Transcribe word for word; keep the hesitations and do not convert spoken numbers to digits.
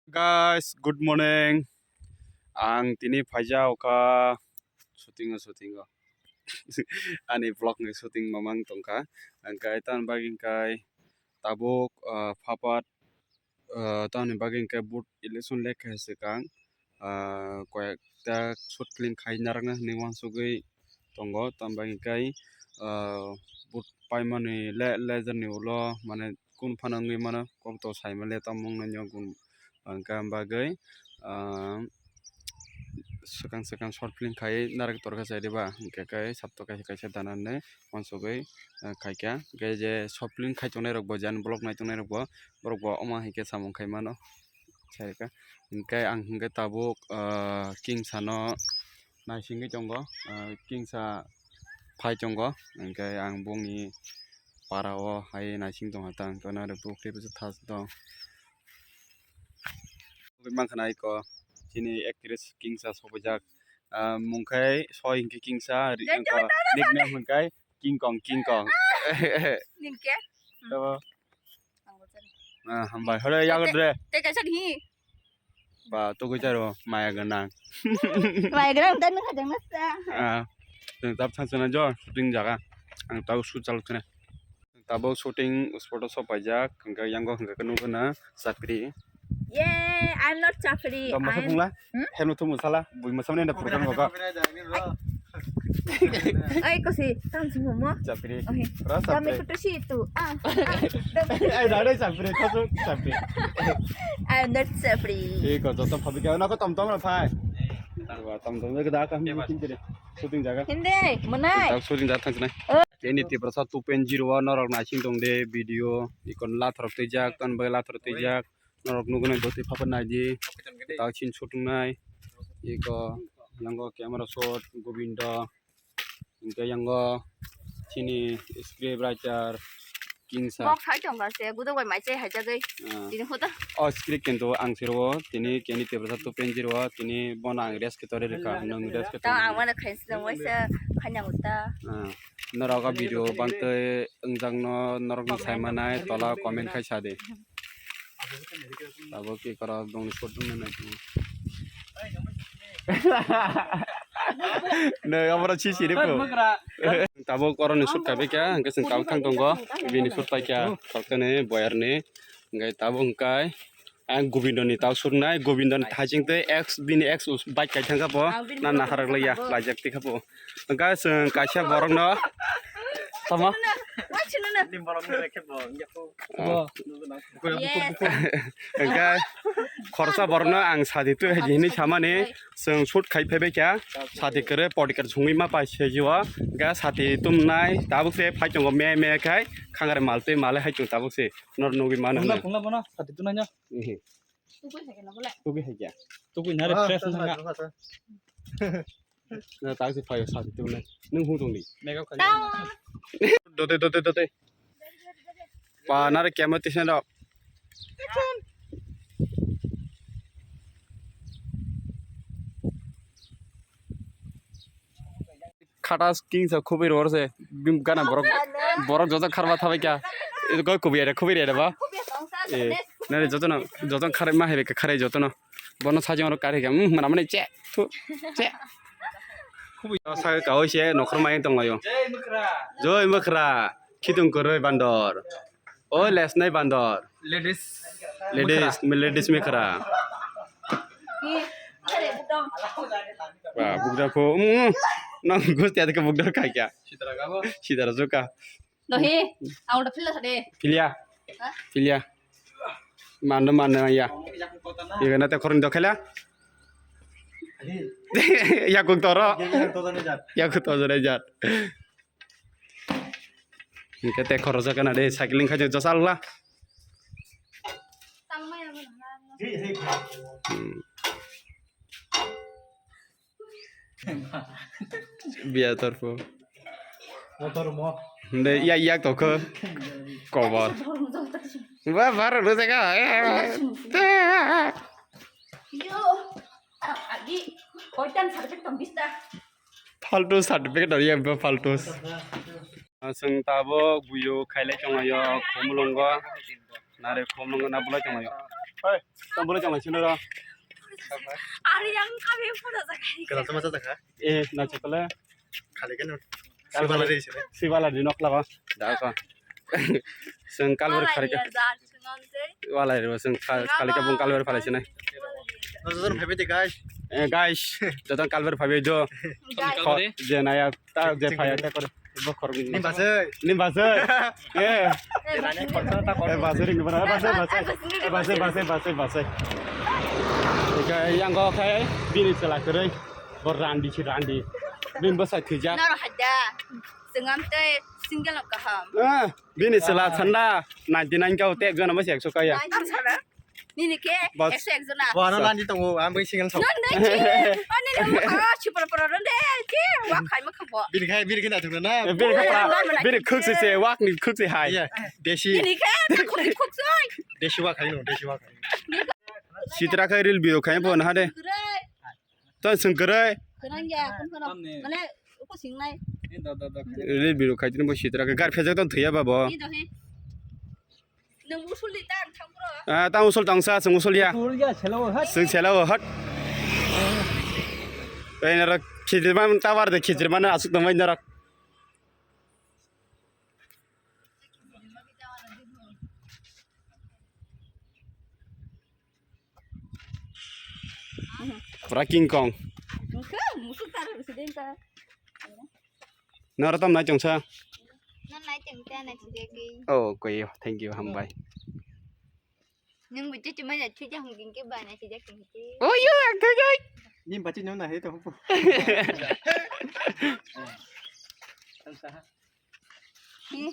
Guys, good morning. Ang tini phaijak kha shooting o, shooting o. Ani vlog ni shooting mamang tongkha. Hingkai tan bagwi hingkai tabuk, ah, phapat, ah, tamni bagwi hingkai vote election lekha swkang, ah, koyekta short film khai narwkna hinwi uansugwi tongo. Tam bagwi hingkai, ah, vote paimani le, leader ni ulo mane kunu phano wngwi mano, kok to saimale tamo wngnaino gun hingka bagwi, ah, swkang swkang short film khai narwk torkha chai diba, hingkhe kai sapto kaisa kaisa danani uansugwi, ah, khaikha. Hingkhe je short film khai tongnai rok bo, jan vlog nai tongnai rok bo, borok bo omo hai khe samung khai mano. Saikha. Hingkhe ang hingkhe tabuk, ah, King sano naisingwi tongo, ah, King sa phai tongo. Hingkhe ang bongni para o hai naising tongkha ta, hingkhe nare bukti bwswk thas tong. Mankha naiko chini actress King sa sophaijak, ah, mung khai soi hingkhe King sa, ri-, nickname hingkhe King Kong, King Kong. Ningke? Tabo. Ah, hambai. Hore, yago dre. Te kaisa hi? Ba, tugui charo, maya ganang. Maya ganang, dan nang hajang nasa. Ah, teng tap thang sana jo, shooting jaga. Ang tau shoot chal khana. Tabo shooting spot o sopaijak, hingke yango hingke nukho na chapri. Yay, I'm not chapri. Tamo sa pungla? Hmm? Hemno thumu sala, bui masam ne na program ko ka. Ai, kosi, tam sing mo. Chapri. Okay. Ra chapri. Kami photo si tu. Ah. Ai, dai dai chapri, kho chapri. I'm not chapri. Iko joto phabi ka na ko tom tom na phai. Wa tom tom ke da ka hum kin jere. Shooting jaga. Hindi, manai. Shooting jaga thang nai. Keni Tiprasa two point zero o norok naising tong de video. Ikon lathorok twijak, ton bai lathorok twijak. Norok nugwi nai bwtwi phapa nai di. Tao chin shooting nai. Iko yango camera shot Gobindo. Hingke yango chini script writer King sa. Bok hai tong ba se, gudo bai mai chai hai jagoi. Ah. Tini hoda. O script kintu ang siro tini keni Tiprasa two point zero tini bono ang rest ke tore rikha, nung rest ke tore. Tao ang mana khain sila waisa khanya uta. Ah. Norok o video bangtwi wngjakno norokno saimanai tola comment khai sadi. Tabuk ikorok bongni short wngna nai tongo. Nw aboro si siri pho. Tabuk oroni short kaibai kha, hingke chwng tabuk thang tongo. Bini short paikha, khoroknwi boyarni. Hingke tabuk hingkai ang Gobindoni tau surnai, Gobindoni thaching tei ex, bini ex bike kai thangkha bo, na naharok laiya, laijak tikha bo. Hingke chwng kaisa borokno tamo? Hingke khoroksa borokno ang sadi twi hai di hinwi samani, chwng shoot khai phaibai kha, sadi kwrwi bodyguard songwi ma pai se o, hingke sadi tumnai tabuk se phai tongo me me khai khangare mal twi male hai tongo tabuk se nor nugwi mano. Phungla, phungla bono sadi tunai no. Tugwi hai khe. Tugwi hai khe. Tugwi nare fresh nang. Na tang se phayo sa tu na. Nung hu tong ni. Mega khali. Dote, dote, dote. Pa nare kemo tisen do. Khata King sa khubui ror se. Bim gana borok, borok joto kharba thabai kha. Goi khubui ere, khubui ere ba. Eh, nare joto no, joto kharai ma hebe kharai joto no. Bono sajing oro kari kha. Hmm, mana mane che. Thu, che. Khubui sa ka oi se nokhor mai tong layo. Joi Makhra. Khitung koroi bandor. O lesnai bandor. Ladies. Ladies, ladies Makhra. Ba, bugda pho. Mm, nang gusti adike bugda kai kya? Sitara ka bo? Sitara joka. Dohi, ang udah pilih tadi. Pilih ya? Hah? Pilih ya? Mana, mana ya? Iya, nanti korin dokhela. Ya, kung toro. Ya, kung toro, ya. Hingke te khoroksa kana de cycling khai jasa la. Hmm. Biya torpo. Motor mo. De ya ya tokho. Kobor. Ba bar lu jaga. Yo. Agi. Koitan sarpek tong bista. Faltu certificate rw ya, faltu. Chwng tabuk buyu khailai tonglaio, khumulwngo, nare khumulwngo na bulai tonglaio. Tong bolo chang lai sino ro. Ari yang kami pura jaga. Kena sama sa taka. Eh, na chakala. Khali kan. Kalbar. Sibala di sini. Sibala di nok lawa. Da ko. Seng kalbar khari ka. Walai ro seng khali ka bung kalbar phalai sini. Nonton phaibai di guys. Eh, guys, jotong kalbar phaibai do. Guys. Kho, je naya ta je phaya ta kore. Bo khor. Ni basai. Ni basai. Eh. Eh, basai ring bara. Basai, basai. Eh, basai, basai, basai, basai. Oke, yang kau kai bini sela kere. Bo randi si randi. Bin bo sai thija. Nor hada. Sengam te single of kaham. Ah, bini sela chanda ninety nine kau te gana bo sek so kaya. Nini khe Bas. Ekso ek jona. Bo ano nandi tongo, ang bai single sok. Nang nang ki. Ani ni ha chipra pra ron de ki. Wa khai ma khabo. Bini khai, bini khai na thung na. Eh, bini khai pra, bini khuk se se, wak ni khuk se hai. Iya, desi. Nini khe ta khuk khuk soi. Desi wak khai no, desi wak khai. Sitra khai reel video khai bo na ha de. Ton sung kere. Kerang ya, kun kono. Mane uko singnai. Reel video khai tin bo sitra khai gar phejak ton thuya ba bo. Ni do he. Nang usul di tang thang bro. Ah, tang usul tang sa, sung usul ya. Usul ya, selo hat. Sung selo hat. Oi nara khichir man tawar de khichir man asuk tong oi nara. Pura King Kong. Engke, musuk taruh di sini, engke. Nara tam nai chongsa. Nan nai chongsa, nai chijagi. Oh, koi, thank you, hambai. Nung bucu cuma ya cuci hong king ke ba nai chijak king ke. Oh, iya, ang tuh, guys. Ni baca nona he tuh. Ih.